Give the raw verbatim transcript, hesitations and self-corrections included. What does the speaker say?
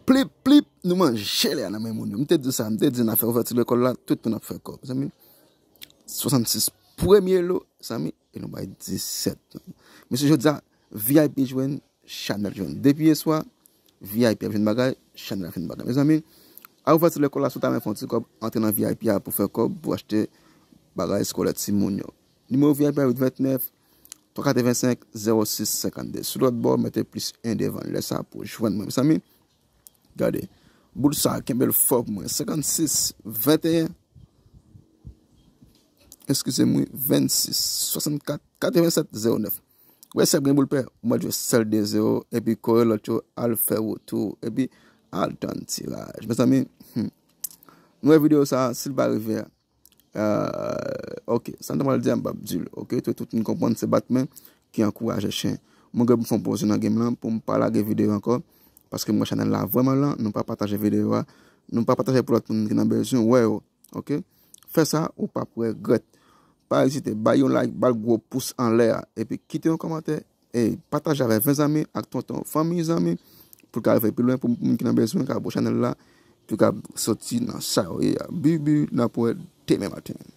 plip, plip, nou manje lè a nan men moun yo. M te di sa, m te di n a fè ouvèti lekòl la, tout moun ap fè kòb. Mezanmi, swasannsis premye lo, mezanmi, e nou bay disèt. Mesye, jodi a, V I P jwenn, Chanèl jwenn. Depi yè swa, V I P ap jwenn bagay, Chanèl ap jwenn bagay. Mezanmi, a ouvèti lekòl la, si w ta renmen fè yon ti kòb, antre nan V I P a pou fè kòb, pou achte bagay eskolè timoun yo. Nimewo V I P a uit vennèf, twa katrevensenk, zewo sis senkannde. Sou lòt bò, mete plis en devan l. Lè sa pou jwenn mwen. Mezanmi, gade. Boul sa, kenbe l fò pou mwen. Senkannsis, venteyen, eskize m, wi, vennsis, swasannkat, katrevensèt, zewo nèf. Wè, sèp gen boul pè, ou mèt jwe sèl de zewo, epi kore lòt yo al fè wotou, epi al tann tiraj. Mezanmi, hmm. Nou wè videyo sa, si l pa rive a, Euh, ok, sa m ta pral di a, m p ap di l. Ok, tout, tout moun konprann se bat men ki ankouraje chen. Mwen gen pou m fè yon poz nan game lan pou m pa lage videyo ankò, paske m wè chanèl la vrèman lan, nou pa pataje videyo a, nou pa pataje pou lòt moun ki nan bezwen wè yo. Ok, fè sa, ou p ap regrèt. Pa ezite, bay yon like, ba l gwo pous anlè a, epi kite yon kòmantè, e pataje avèk ven zanmi, ak tonton, fanmi, zanmi, pou l ka rive pi lwen, pou moun ki nan bezwen, ka abone chanèl la, pou l ka soti nan sa yo ye a. Bibi, n ap wè demen maten.